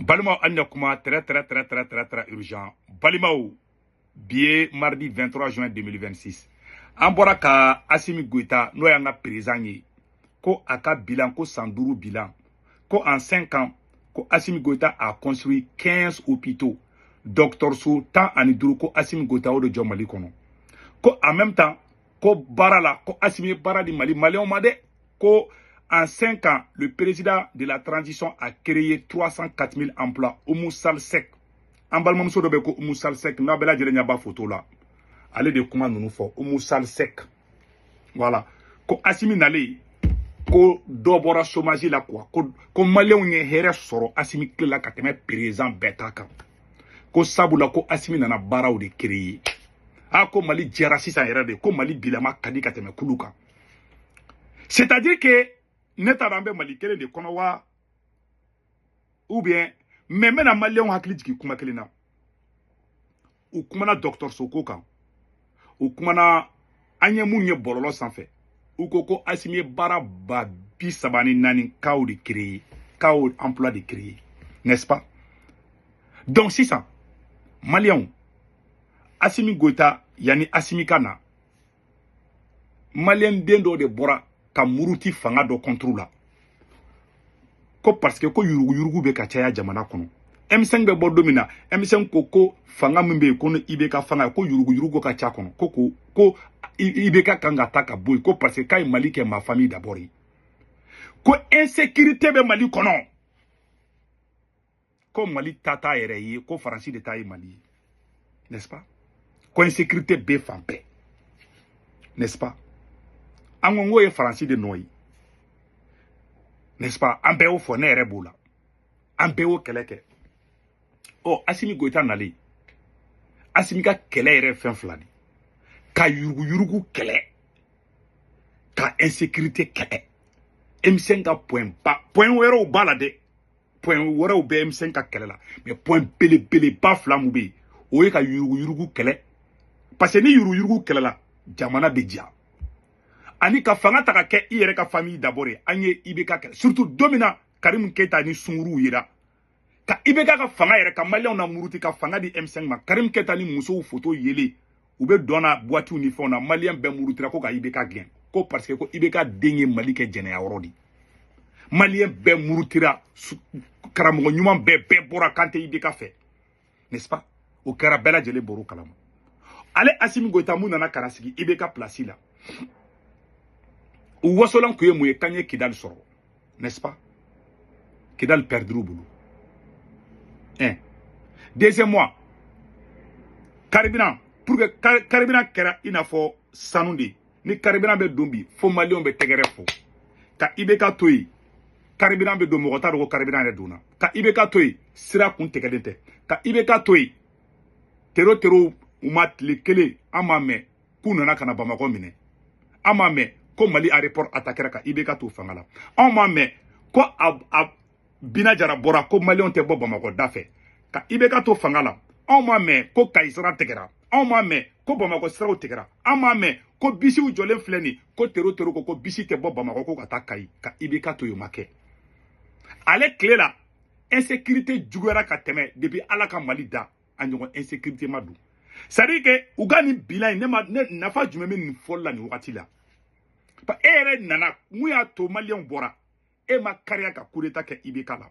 Balimaw, an ɲɛ kuma très très très très très très urgent. Balimaw, bi ye mardi 23 juin 2026. An bɔra ka Assimi Goïta, n'o y'an ka président ye, ko a ka bilan, ko san 5 bilan, ko en 5 ans, ko Assimi Goïta a construit 15 hôpitaux, dɔgɔtɔrɔso 15, ko Assimi Goïta o de jɔ Mali kɔnɔ. Ko en même temps, ko baara la, ko Assimi ye baara di Mali maliyɛnw ma dɛ. Ko en 5 ans, le président de la transition a créé 304 000 emplois. Oumou Sall Seck, an balimamuso dɔ bɛ ko Oumou Sall Seck, n'a bɛɛ lajɛlen ɲɛ b'a photo la, ale de kuma ninnu fɔ, Oumou Sall Seck. Voilà, ko Assimi nalen, ko dɔ bɔra chômage la quoi, ko maliyɛnw ye hɛrɛ sɔrɔ Assimi tile la ka tɛmɛ président bɛɛ ta kan, ko sabula ko Assimi nana baaraw de créer. A ko Mali jɛra sisan yɛrɛ de, ko Mali bilama ka di ka tɛmɛ kulu kan. C'est à dire que ne t'a dɔn an bɛ Mali kelen de kɔnɔ wa ou bien, mais n bɛna maliyɛnw hakili jigin kuma kelen na. U kumana dɔgɔtɔrɔso ko kan, u kumana an ye mun ye bɔlɔlɔ sanfɛ, u ko ko Assimi ye baara 34 000 kaw de créer, kaw emploi de créer, n'est-ce pas? Donc sisan maliyɛnw, Assimi Goïta, yanni Assimi ka na, maliyɛn den dɔ de bɔra ka muruti fanga dɔ contre la, ko parce que ko yuruguyurugu bɛ ka caya jamana kɔnɔ. M5 bɛ bɔ don min na, M5 ko ko fanga min bɛ yen, ko ni IBK fanga ye, ko yuruguyurugu ka ca kɔnɔ, ko IBK kan ka ta ka bɔ yen, ko parce que k'a ye Mali kɛ ma famille d'abord ye, ko insécurité bɛ Mali kɔnɔ, ko Mali ta t'a yɛrɛ ye, ko Faransi de ta ye Mali ye, n'est-ce pas? Ko insécurité bɛ fan bɛɛ, n'est-ce pas? An ko n k'o ye Faransi de nɔ ye, n'est-ce pas? An bɛɛ y'o fɔ, ne yɛrɛ b'o la, an bɛɛ y'o kɛlɛ kɛ. Ɔ, Assimi Goïta nalen, Assimi ka kɛlɛ yɛrɛ ye fɛn fila de: ka yuruguyurugu kɛlɛ, ka insécurité kɛlɛ. M5 ka point ba, point wɛrɛw b'a la dɛ, point wɛrɛw bɛ M5 ka kɛlɛ la, mais point belebeleba fila mun bɛ yen, o ye ka yuruguyurugu kɛlɛ, parce que ni yuruguyurugu kɛlɛla, jamana bɛ diya, ani ka fanga ta ka kɛ i yɛrɛ ka famille d'abord ye. An ye IBK kɛlɛ, surtout don min na Karim Keita ni sunguruw yera ka IBK ka fanga yɛrɛ ka maliyɛnw na muruti ka fanga di M5 ma. Karim Keita ni musow photo yelen, u bɛ dɔn na boîte ni fɛnw na, maliyɛn bɛɛ murutira ko ka IBK gɛn, ko parce que ko IBK den ye Mali kɛ jɛnɛya yɔrɔ de. Maliyɛn bɛɛ murutira, karamɔgɔ ɲuman bɛɛ bɛɛ bɔra kan tɛ IBK fɛ, n'est-ce pas? O kɛra, bɛɛ lajɛlen bɔr'o kalama. Ale Assimi Goïta mun nana ka na sigi IBK place la, u wasolan kun ye mun ye? K'an ye Kidali sɔrɔ, n'est-ce pas? Kidali perdre bolo. Un deuxièmement, carburant, pour que carburant kɛra i n'a fɔ sanu de, ni carburant bɛ don bi, fo maliyɛnw bɛ tɛgɛrɛ fɔ. Ka IBK to yen, carburant bɛ don, mɔgɔ t'a dɔn ko carburant yɛrɛ donna. Ka IBK to yen, sira kun tigɛlen tɛ. Ka IBK to yen, tero tero u ma tile kelen, an m'a mɛn k'u nana ka na Bamakɔ minɛ, an m'a mɛn ko Mali aéroport attaquera. Ka IBK to fanga la, anw m'a mɛn ko a Bina Jara bɔra ko maliyɛnw tɛ bɔ Bamakɔ da fɛ. Ka IBK to fanga la, anw m'a mɛn ko Kayi sira tigɛra, anw m'a mɛn ko Bamakɔ siraw tigɛra, an m'a mɛn ko bisiw jɔlen filɛ nin, ko tero tero ko bisi tɛ bɔ Bamakɔ ko ka taa Kayi. Ka IBK to yen, o ma kɛ. Ale tile la, insécurité juguyara ka tɛmɛ depuis Ala ka Mali da, a ɲɔgɔn insécurité ma don. C'est à dire que u ka nin bilan in, ne ma ne nafa jumɛn bɛ nin fɔli la nin wagati la? E yɛrɛ nana, mun y'a to maliyɛnw bɔra? E ma kariya ka coup d'état kɛ IBK la,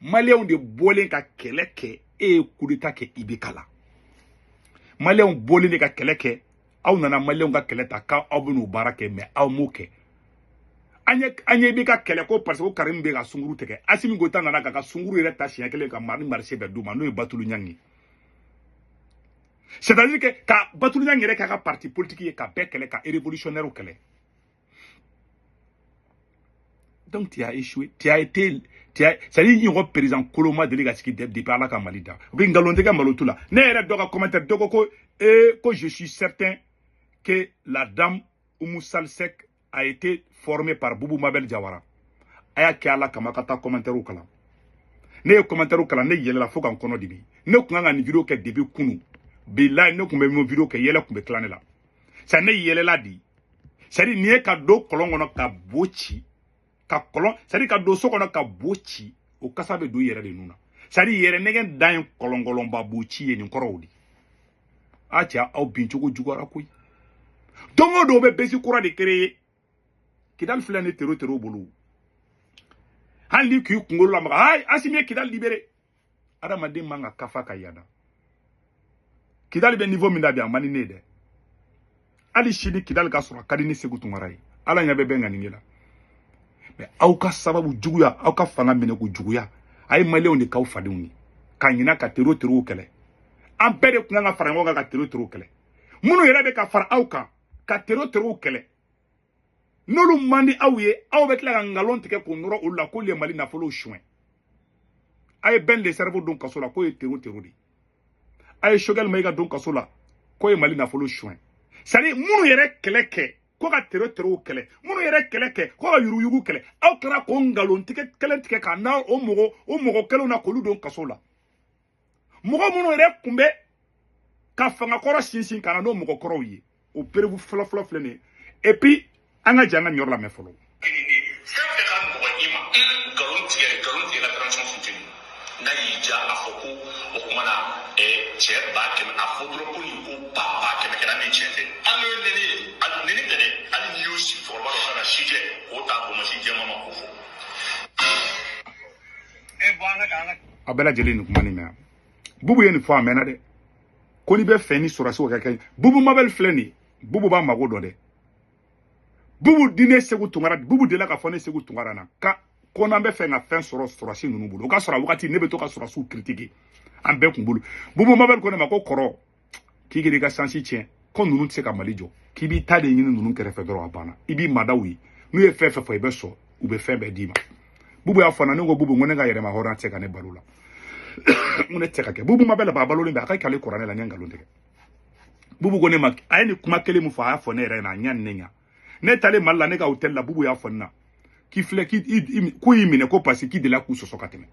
maliyɛnw de bɔlen ka kɛlɛ kɛ, e ye coup d'état kɛ IBK la. Maliyɛnw bɔlen de ka kɛlɛ kɛ, aw nana maliyɛnw ka kɛlɛ ta k'aw bɛ n'o baara kɛ, mais aw m'o kɛ. An ye IBK kɛlɛ ko parce que ko Karim bɛ ka sunkuru tigɛ. Assimi Goïta nana k'a ka sunkuru yɛrɛ ta siɲɛ kelen ka mari marché bɛɛ d'u ma, n'o ye Batulu Ɲangi ye. C'est à dire que ka Batulu Ɲangi yɛrɛ k'a ka parti politique ye, ka bɛɛ kɛlɛ, ka révolutionnaire kɛlɛ. Donc tu as échoué, tu as été, tu as, c'est à dire ɲɔgɔn président kolon ma deli ka sigi depuis Ala ka Mali da. U bɛ nkalon tigɛ malo tu la. Ne yɛrɛ dɔ ka commentaire, dɔ ko ko ee, ko je suis certain que la dame Oumou Sall Seck a été formée par Boubou Mabel Diawara. A y'a kɛ Ala kama ka taa commentaire kalan. Ne ye commentaire kalan, ne yɛlɛla fo ka n kɔnɔ dimi. Ne kun kan ka nin vidéo kɛ depuis kunu. Bilayi, ne kun bɛ min vidéo kɛ, yɛlɛ kun bɛ tila ne la. C'est ne yɛlɛla di. C'est à dire nin ye ka don kɔlɔn kɔnɔ ka bo ci, ka kɔlɔn, c'est à dire ka don so kɔnɔ ka bo ci, o kasa bɛ don i yɛrɛ de nun na. C'est à dire yɛrɛ nɛgɛ dan ye kɔlɔnkɔlɔnba bo ci ye nin kɔrɔw de. A cɛ aw bin cogo juguyara koyi. Don o don u bɛ besi kura de créer. Kidali filɛ ni terro terro bolo. Hali ni k'i kunkolo lamaga, hayi Asimi ye Kidali libéré. Adamaden man ka kafa ka yada. Kidali bɛ niveau min na bi, a man di ne ye dɛ. Hali sini Kidali ka sɔrɔ a ka di ni Segu Tunkara ye. Ala ɲɛ bɛ bɛn ŋaniye la. Mais aw ka sababu juguya, aw ka fanga minɛ ko juguya, a ye maliyɛnw de k'aw fadenw ye. Ka ɲina ka terro terrow kɛlɛ. An bɛɛ de kun kan ka fara ɲɔgɔn kan ka terro terrow kɛlɛ. Minnu yɛrɛ bɛ ka fara aw kan ka terro terrow kɛlɛ, n'olu man di aw ye, aw bɛ tila ka nkalon tigɛ k'o nɔrɔ olu la k'olu ye Mali nafolo suɲɛ. A ye Ben le Cerveau don kaso la k'o ye terro terro de ye. A ye Choguel Maïga don kaso la k'o ye Mali nafolo suɲɛ. C'est à dire minnu yɛrɛ kɛlɛ kɛ ko ka terro terrow kɛlɛ, minnu yɛrɛ kɛlɛ kɛ ko ka yuruguyurugu kɛlɛ, aw kɛra k'o nkalon tigɛ kelen tigɛ ka n'a o mɔgɔ kelenw na k'olu don kaso la. Mɔgɔ minnu yɛrɛ kun bɛ ka fangakɔrɔ sinsin ka na n'o mɔgɔkɔrɔw ye, o preuve fɔlɔ fɔlɔ filɛ nin ye. Et puis an ka jɛ an ka nin yɔrɔ lamɛn fɔlɔ. Fɛn fɛn ka nɔgɔ i ma, nkalon tigɛ, nkalon tigɛ ka transition soutenu. N'a y'i diya, a fɔ ko o kuma na cɛ 100 000, a fɔ dɔrɔn ko nin ko ba 100 000 kɛra min tiɲɛ tɛ. Hali n'o ye nɛni ye, hali nɛni tɛ dɛ, hali n'i y'o si cɛkɔrɔba dɔ ka na sijɛ k'o ta bonbonsi jɛman ma k'o fɔ. Aw bɛɛ lajɛlen nin kuma nin mɛn. Bubu ye nin fɔ a mɛnna dɛ, ko n'i bɛ fɛ ni sɔrɔsiw ka kɛ. Bubu Mabel filɛ nin ye, Bubu b'a mago dɔn dɛ. Bubu di ne Segu Tunkara, Bubu delila ka fɔ ne Segu Tunkara na ka ko n'an bɛ fɛ ka fɛn sɔrɔ sɔrɔsi ninnu bolo, o ka sɔrɔ a wagati ne bɛ to ka sɔrɔsiw critiquer an bɛɛ kun bolo. Bubu Mabel ko ne ma ko kɔrɔ, k'i k'i ka chance tiɲɛ, ko ninnu tɛ se ka Mali jɔ, k'i b'i ta de ɲini ninnu kɛrɛfɛ dɔrɔn, a banna. I b'i madaw ye, n'u ye fɛn fɛn fɔ i bɛ sɔn, u bɛ fɛn bɛɛ d'i ma. Bubu y'a fɔ n na, ne ko Bubu, n ko ne ka yɛrɛma hɔrɔnya tɛ se ka ne balo la, n ko ne tɛ se ka kɛ. Bubu Mabel b'a balolen bɛ, a ka k'ale kuranɛ la, n ye nkalon tigɛ. Bubu ko ne ma, a ye nin kuma kelen min fɔ, a y'a fɔ ne yɛrɛ ɲɛna, a ɲa ni ne ɲa. Ne taalen Mali la, ne ka hôtel la, Bubu y'a fɔ ne na k'i filɛ k'i k'u y'i minɛ ko parce que k'i delila k'u sɔsɔ ka tɛmɛ.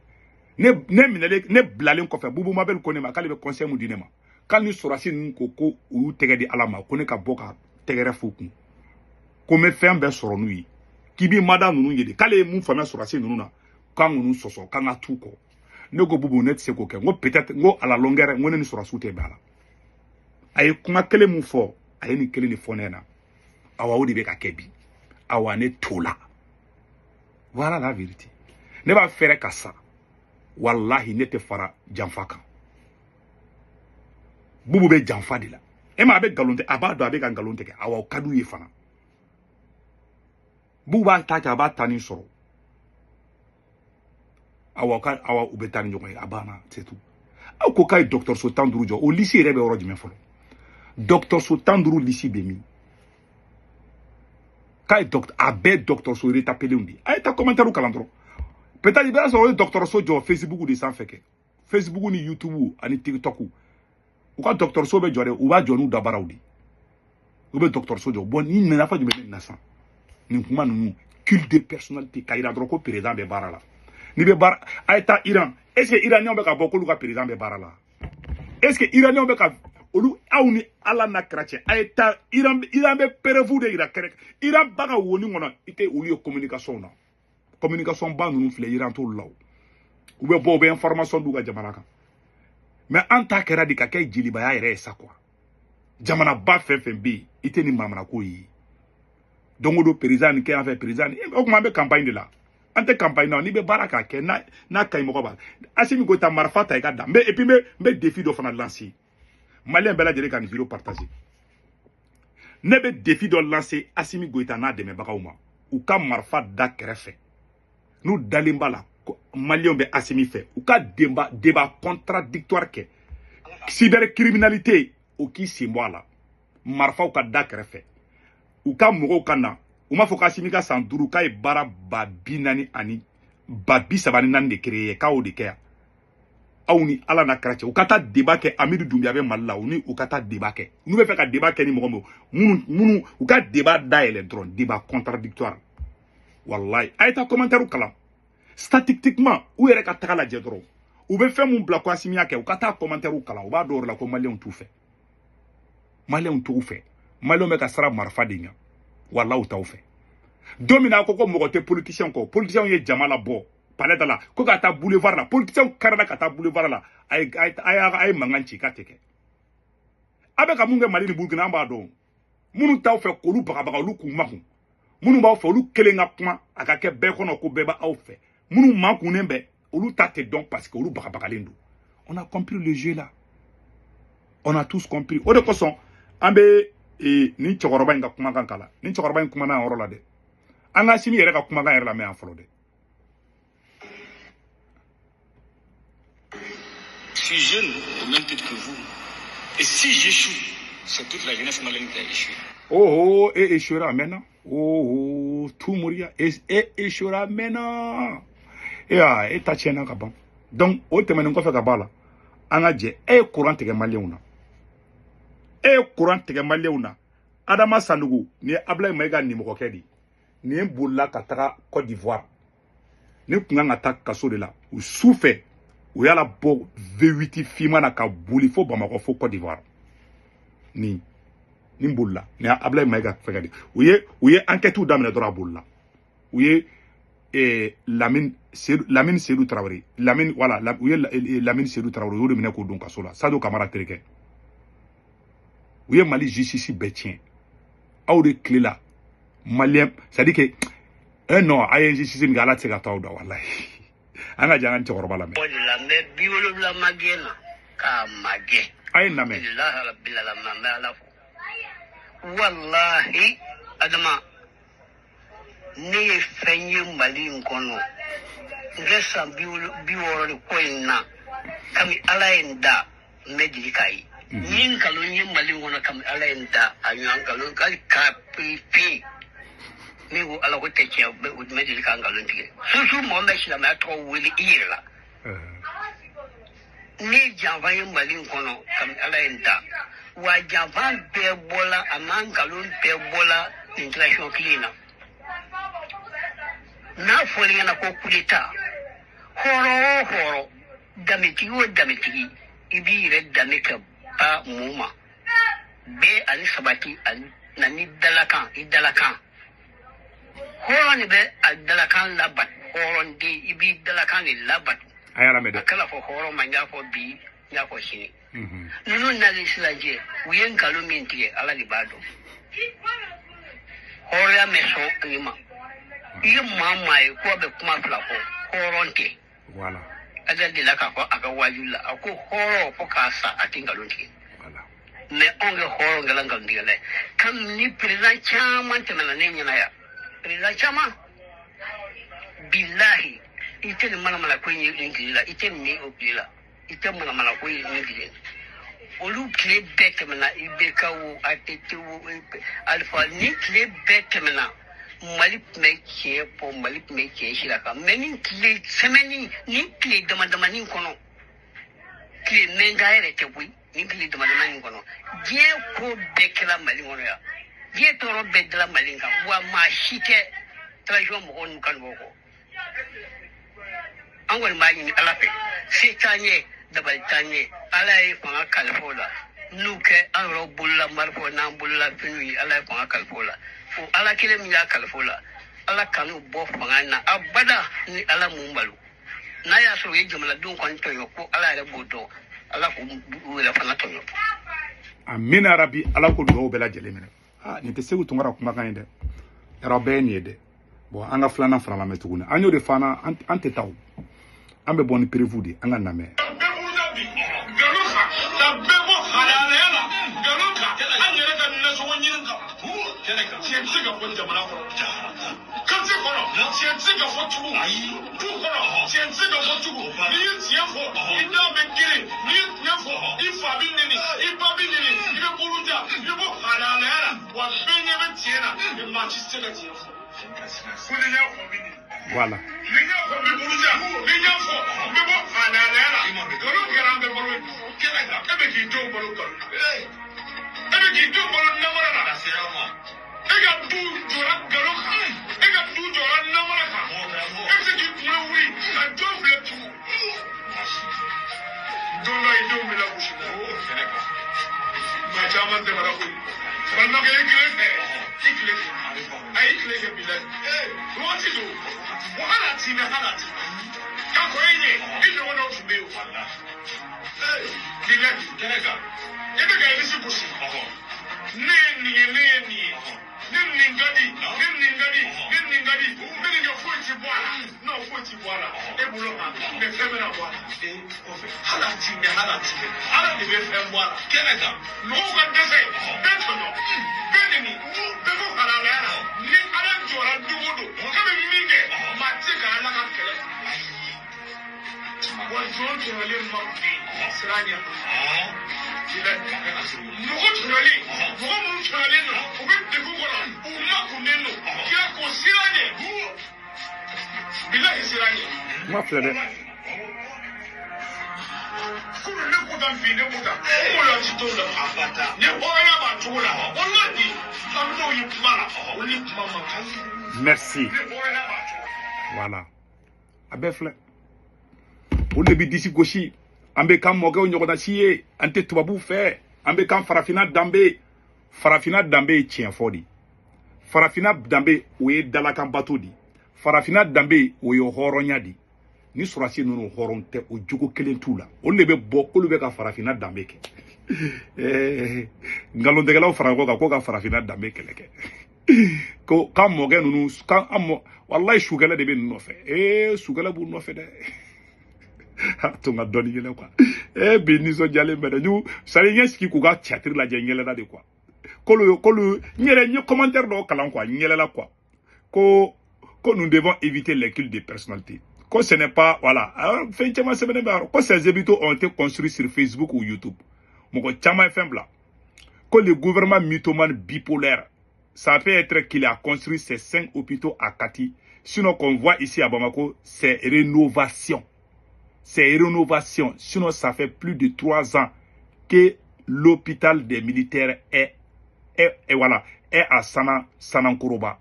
Ne minɛlen, ne bilalen kɔfɛ, Bubu Mabel ko ne ma k'ale bɛ conseil mun di ne ma, k'ale ni sɔrɔsi ninnu ko ko u y'u tɛgɛ di Ala ma, ko ne ka bɔ ka tɛgɛrɛ f'u kun, ko n bɛ fɛn bɛɛ sɔrɔ n'u ye, k'i b'i mada ninnu ye de, k'ale ye mun faamuya sɔrɔsi ninnu na, k'an k'u sɔsɔ, k'an ka t'u kɔ. Ne ko Bubu, ne tɛ se k'o kɛ, n ko peut-être, n ko à la longueur, n ko ne ni sɔrɔsiw tɛ bɛn a la. A ye kuma kelen mun fɔ, a ye nin kelen de fɔ ne ɲɛna. Awa, o de bɛ ka kɛ bi. Awa, ne t'o la. Voilà la vérité. Ne b'a fɛrɛ ka sa, walahi, ne tɛ fara janfa kan. Bubu bɛ janfa de la. E ma, a bɛ nkalon tigɛ, a b'a dɔn a bɛ ka nkalon tigɛ. Awa, o ka d'u ye fana. Bubu b'a ta kɛ, a b'a ta ni sɔrɔ. Awa ka awa, u bɛ taa ni ɲɔgɔn ye, a banna, c'est tout. Aw ko k'a ye dɔgɔtɔrɔso 15 jɔ, o liste yɛrɛ bɛ yɔrɔ jumɛn fɔlɔ? Dɔgɔtɔrɔso 15 liste bɛ min? K'a ye a bɛɛ dɔgɔtɔrɔso retapelenw de ye. A ye taa commentaire kalan dɔrɔn. Peut-être i b'a sɔrɔ o ye dɔgɔtɔrɔso jɔ Facebook de sanfɛ kɛ, Facebook ni YouTube ani TikTok. U ka dɔgɔtɔrɔso bɛ jɔ dɛ, u b'a jɔ n'u dabaraw de, u bɛ dɔgɔtɔrɔso jɔ. Bon, ni nafa jumɛn bɛ nin na sisan? Nin kuma ninnu, culte de personnalité, k'a yira dɔrɔn ko président bɛ baara la. N'i bɛ baara, a ye taa Iran. Est ce que Iranien bɛ ka bɔ k'olu ka président bɛ baara la? Est ce que Iranien bɛ ka olu? Aw ni Ala n'a kɛra cɛ, a ye taa Iran. Iran bɛ preuve de yira kɛrɛ. Iran ba ka woni kɔnɔ, i tɛ olu ye communication na. Communication ba ninnu filɛ, Iran t'olu la. O u bɛ bɔ, u bɛ information d'u ka jamana kan. Mais an ta kɛra de ka kɛ jelibaya yɛrɛ ye sa quoi. Jamanaba fɛn fɛn bɛ yen, i tɛ nin manamana ye. Don o don, président nin kɛ yan fɛ, président nin. O tuma an bɛ campagne de la, an tɛ campagne na. N'i bɛ baara k'a kɛ, n'a n'a ka ɲi, mɔgɔ b'a la. Asimi Goïta, marifa ta i ka da. N bɛ, et puis n bɛ défi dɔ fana lancer. Maliyɛn bɛɛ lajɛlen ka nin vidéo partager. Ne bɛ défi dɔ lancer Asimi Goïta n'a dɛmɛbagaw ma, u ka marifa da kɛrɛfɛ. N'u dalen b'a la maliyɛnw bɛ Asimi fɛ, u ka débat contradictoire kɛ. Cybercriminalité, o k'i sen bɔ a la. Marifaw ka da kɛrɛfɛ, u ka mɔgɔw ka na. U m'a fɔ k'Asimi ka san 5 k'a ye baara ba 40 ani ba 34 de créé, k'a y'o de kɛ yan. Aw ni Ala n'a kɛra cɛ, u ka taa débat kɛ. Amidu Dunbiya bɛ Mali la, u ni u ka taa débat kɛ. N'u bɛ fɛ ka débat kɛ ni mɔgɔ minnu, u ka débat dayɛlɛ dɔrɔn, débat contradictoire. Walayi, a ye taa commentaire kalan. Statistiquement, u yɛrɛ ka taga lajɛ dɔrɔn, u bɛ fɛn mun bila ko Asimi y'a kɛ, u ka taa commentaire kalan. U b'a dɔn o de la ko maliyɛnw t'u fɛ. Maliyɛnw t'u fɛ. Maliyɛnw bɛ ka siran marifa de ɲɛ. Walahi, u t'aw fɛ. Don min na a ko ko mɔgɔ tɛ politicien kɔ, politicien ye jama labɔ. Palais da la ko ka taa boulevard la, politicien karila ka taa boulevard la, a ye mankan ci k'a tɛ kɛ. A bɛ ka mun kɛ Mali ni Burukina, an b'a dɔn. Minnu t'aw fɛ k'olu bagabaga, olu k'u makun. Minnu b'aw fɛ, olu kelen ka kuma a ka kɛ bɛɛ kɔnɔ ko bɛɛ b'aw fɛ. Minnu makunnen bɛ, olu ta tɛ dɔn parce que olu bagabagalen don. On a compris le jeu là. On a tous compris. O de kosɔn an bɛ nin cɛkɔrɔba in ka kumakan kalan. Nin cɛkɔrɔba in kumana a yɔrɔ la dɛ. An ka Assimi yɛrɛ ka kumakan yɛrɛ lamɛn yan fɔlɔ dɛ. Je suis jeune au même titre que vous. Et si j'échoue, c'est toute la jeunesse malienne qui a échoué. Oh oh, et échouera maintenant. Oh oh, tout mourir et échouera maintenant. Et ah, et ta tienne ka ban. Donc o tɛmɛnen kɔfɛ ka b'a la, an ka jɛ. E ye courant tigɛ maliyɛnw na. E ye courant tigɛ maliyɛnw na. Adama Sanogo, nin ye Ablaye Mayiga nimɔgɔkɛ de ye. Nin ye bolila ka taga Côte d'Ivoire. Nin kun kan ka taa kaso de la. U su fɛ, u y'a labɔ V8 finman na ka boli fo Bamakɔ fo Côte d'Ivoire. Nin bolila. Nin ye Ablaye Mayiga fɛngɛ de. U ye enquête daminɛ dɔrɔn a bolila. U ye Lamine Seydou Traoré, Lamine voilà, u ye Lamine Seydou Traoré, u y'o de minɛ k'o don kaso la. Sadio Kamara terikɛ. U ye Mali justice bɛɛ tiɲɛ. Aw de tile la malien, c'est à dire que non, a ye justice min kɛ, Ala tɛ se ka to aw da walahi. An ka jɛ an ka cɛkɔrɔba lamɛn. O de la n bɛ 70 magɛn na k'a magɛn. A ye n lamɛn. Bilahi rabbil alamin, n bɛ Ala fo. Walahi Adama, ne ye fɛn ye Mali in kɔnɔ, n kɛ san 60 de ko in na, kami Ala ye n da, n bɛ deli k'a ye. Ni nkalon ye Mali in kɔnɔ, kami Ala ye n da, a ɲɔgɔn nkalon hali k'a pepe. Min ko Ala ko tɛ tiɲɛ, o bɛ deli ka nkalon tigɛ. Surtout mɔgɔ min bɛ silamɛya tɔgɔ wele i yɛrɛ la. Ni janfa ye Mali in kɔnɔ, kami Ala ye n da. Wa janfa bɛɛ bɔla, a ma nkalon bɛɛ bɔla nin transition kelen in na. N'a fɔra ɲɛna ko coup d'État, hɔrɔn o hɔrɔn, danbetigi o danbetigi, i b'i yɛrɛ danbe ka ba mun ma. Bɛɛ ani sabati ani na ni dalakan, i dalakan. Hɔrɔn de bɛ a dalakan labato, hɔrɔn den i b'i dalakan de labato. A y'a lamɛn dɛ. A kana fɔ hɔrɔn ma, n y'a fɔ bi, n y'a fɔ sini. Ninnu nalen sisan cɛ, u ye nkalon min tigɛ, Ala de b'a dɔn. Hɔrɔnya mɛ sɔn nin ma. I ye maa ye ko a bɛ kuma fila fɔ, hɔrɔn tɛ. Voilà. Ala delila k'a fɔ a ka waaju la, a ko hɔrɔn fo k'a sa a tɛ nkalon tigɛ. Voilà. Mais anw kɛ hɔrɔn kɛla nkalon tigɛla ye. Kami ni président caman tɛmɛna ne ɲɛna yan, président caman, bilahi, i tɛ nin manamana ko in ye nin tile la, i tɛ nin ye o tile la, i tɛ manamana ko ye nin tile la. Olu tile bɛɛ tɛmɛna, IBK wo, ATT wo, Alpha, nin tile bɛɛ tɛmɛna. Mali tun bɛ tiɲɛ fɔ, Mali tun bɛ tiɲɛ sira kan. Mais nin tile semaine, nin tile dama damani kɔnɔ, tile mɛnka yɛrɛ tɛ koyi, nin tile dama damani kɔnɔ, diɲɛ ko bɛɛ kɛra Mali kɔnɔ yan. Diɲɛ tɔɔrɔ bɛɛ dala Mali kan, wa maa si tɛ transition mɔgɔw n'u kanubagaw kɔ. An kɔni b'a ɲini Ala fɛ, se t'an ye, dabali t'an ye, Ala ye fanga kalifa o la. N'u kɛ an yɛrɛ bolola marifaw n'an bolola finiw ye, Ala ye fanga kalifa o la. O Ala kelen min y'a kalifa o la, Ala kan'u bɔ fanga na abada ni Ala mun balo. N'a y'a sɔrɔ u ye jamanadenw kɔni tɔɲɔ, ko Ala yɛrɛ b'o dɔn, Ala k'u yɛrɛ fana tɔɲɔ. Amina rabi, Ala ko dugawu bɛɛ lajɛlen minɛ. Ah, nin tɛ Sekou Tounkara kumakan ye dɛ. Yɔrɔ bɛɛ ye nin ye dɛ. Bon, an ka filanan fana lamɛn tuguni. An y'o de fana, an tɛ taa o. An bɛ bɔ ni preuve de, an ka lamɛn. Voilà. Ka kɔn e ɲɛ, i ɲɔgɔn dɔw tun bɛ yen o. Bilahi. Kɛnɛ kan. E bɛ ka Irisi gosi. Ne ye nin ye, ne ye nin ye. Ne nin ka di, ne nin ka di, ne nin ka di. N bɛ nin kɛ, foyi ti bɔ a la. Non, foyi ti bɔ a la. E bolo kan, mais fɛn bɛna bɔ a la. Kɔfɛ. Hali a ti mɛn, hali a ti mɛn. Ala de bɛ fɛn bɔ a la. Kɛnɛ kan. Mɔgɔw ka dɛsɛ, bɛɛ tɔɲɔ, bɛɛ neni, bɛɛ ko halalaya la. Ni Ala jɔra don o don, k'a bɛ min kɛ, maa tɛ se ka Ala ka kɛlɛ. Wa jɔn tɔɲɔlen ma bin siran ɲɛ. Mɔgɔ tɔɲɔlen, mɔgɔ minnu tɔɲɔlen don, u bɛ degun kɔnɔ, u makunnen don, kira k'o siran ɲɛ. Bilahi, siran ɲɛ. Kuma filɛ dɛ. Kunun ne ko tan, bi ne ko tan, n maloya ti t'o la. Abada. Ni hɔrɔnya b'a cogo la, walahi, an dɔw ye kuma la, olu ni kuma man kan. Merci. Ni hɔrɔnya b'a cogo la. Voilà, a bɛɛ filɛ. Olu de bi disi gosi: an bɛ kan mɔkɛw ɲɔgɔnna si ye, an tɛ tubabuw fɛ, an bɛ kan farafinna danbe. Farafinna danbe ye tiɲɛ fɔ de. Farafinna danbe, o ye dalakan bato de. Farafinna danbe, o ye hɔrɔnya de. Ni sɔrɔsi ninnu hɔrɔn tɛ, o jogo kelen t'u la. Olu de bɛ bɔ k'olu bɛ ka farafinna danbe kɛ. Nkalontigɛlaw fara ɲɔgɔn kan ko ka farafinna danbe kɛlɛ kɛ, ko k'an mɔkɛ ninnu, k'an an mɔ. Walayi, sukɛlɛ de bɛ ninnu nɔfɛ. Sukɛlɛ b'u nɔfɛ dɛ. A to n ka dɔɔni yɛlɛ quoi. Bi nisɔndiyalen bɛ dɛ. N'u sari n ye sigi k'u ka théâtre lajɛ, n yɛlɛla de quoi. K'olu n yɛrɛ n ye commentaire dɔw kalan quoi, n yɛlɛla quoi. Ko nous devons éviter les cultes de personnalité, ko ce n'est pas, voilà. Alors, fɛn caman sɛbɛnnen bɛ yɔrɔ ko ces hôpitaux ont été construits sur Facebook ou YouTube. Mɔgɔ caman ye fɛn bila ko le gouvernement mythomane bipolaire, ça peut être qu'il a construit ces cinq hôpitaux à Kati. Sinon, qu'on voit ici à Bamako, c'est rénovation, c'est rénovation. Sinon, ça fait plus de 3 ans que l'hôpital des militaires est, voilà, est à Sanankoroba.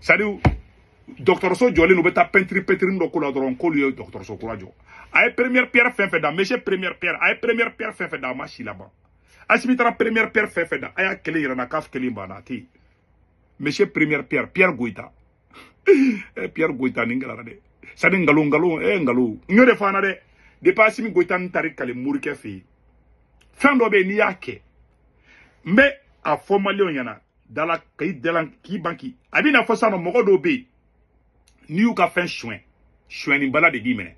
C'est-à-dire, dɔgɔtɔrɔso jɔlen, u bɛ taa peinture peinture dɔ ko la dɔrɔn k'olu ye dɔgɔtɔrɔso kura jɔ. A ye première pierre fɛn fɛn da, monsieur, première pierre, a ye première pierre fɛn fɛn da, a ma si laban. Asimi taara première pierre fɛn fɛn da, a y'a kelen yɛrɛ na k'a kelen banna, a tɛ yen. Monsieur première pierre, Pierre Goïta, Pierre Goïta, nin kɛra dɛ. C'est à dire, nkalon, nkalon, nkalon. N y'o de fɔ an na dɛ. Depuis Asimi Goïta n taara kale morikɛ fɛ yen, fɛn dɔ bɛ yen n'i y'a kɛ, n bɛ a fɔ maliyɛnw ɲɛna dala k'i dala k'i ban k'i a bɛ n'a fɔ sisan nɔ, mɔgɔ dɔw bɛ yen, n'i y'u ka fɛn suɲɛ, suɲɛni bala de b'i minɛ.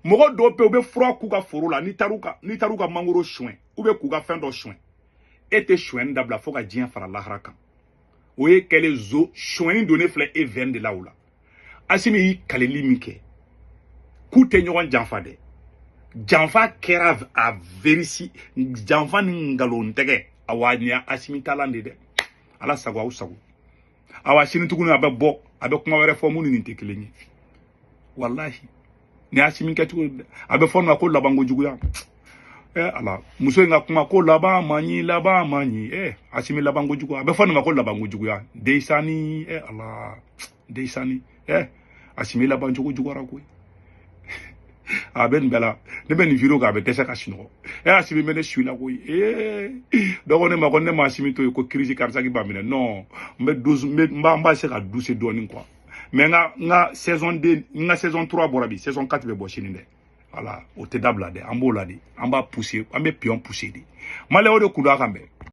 Mɔgɔ dɔw bɛ yen, u bɛ fura k'u ka foro la. N'i taar'u ka mangoro suɲɛ ou bien k'u ka fɛn dɔ suɲɛ, e tɛ suɲɛni dabila fo ka diɲɛ fara lahara kan. O ye kɛlen zo suɲɛni donnen filɛ e vɛn de la. O la, Asimi y'i kaleli min kɛ k'u tɛ ɲɔgɔn janfa dɛ, janfa kɛra a vérisi, janfa ni nkalon tɛgɛ. Awa, nin ye Asimi talan de dɛ. Ala sago aw sago. Awa, sini tuguni a bɛ bɔ, a bɛ kuma wɛrɛ fɔ mun ni nin tɛ kelen ye. Walahi, nin Asimi kɛcogo, a bɛ fɔ nin ma ko labanko juguya. Ala, muso in ka kuma ko laban man ɲi, laban man ɲi. Asimi labanko jugu, a bɛ fɔ nin ma ko labanko juguya. Deisani, ala, deisani. Asimi laban cogo juguyara koyi. A bɛ nin bɛɛ la, ne bɛ nin vidéo kan, a bɛ dɛsɛ ka sunɔgɔ. Asimi bɛ ne su la koyi. Dɔ ko ne ma ko ne ma Asimi to yen ko crise cardiaque b'a minɛ. Non, n bɛ dose, n bɛ n b'a se ka douce dɔɔnin quoi. Mais n ka saison 2, n ka saison 3 bɔra bi, saison 4 bɛ bɔ sini dɛ. Voilà, o tɛ dabila dɛ. An b'o la de, an b'a pousser, an bɛ pion pousser de. Maliyɛn, o de kun don a kan bɛn.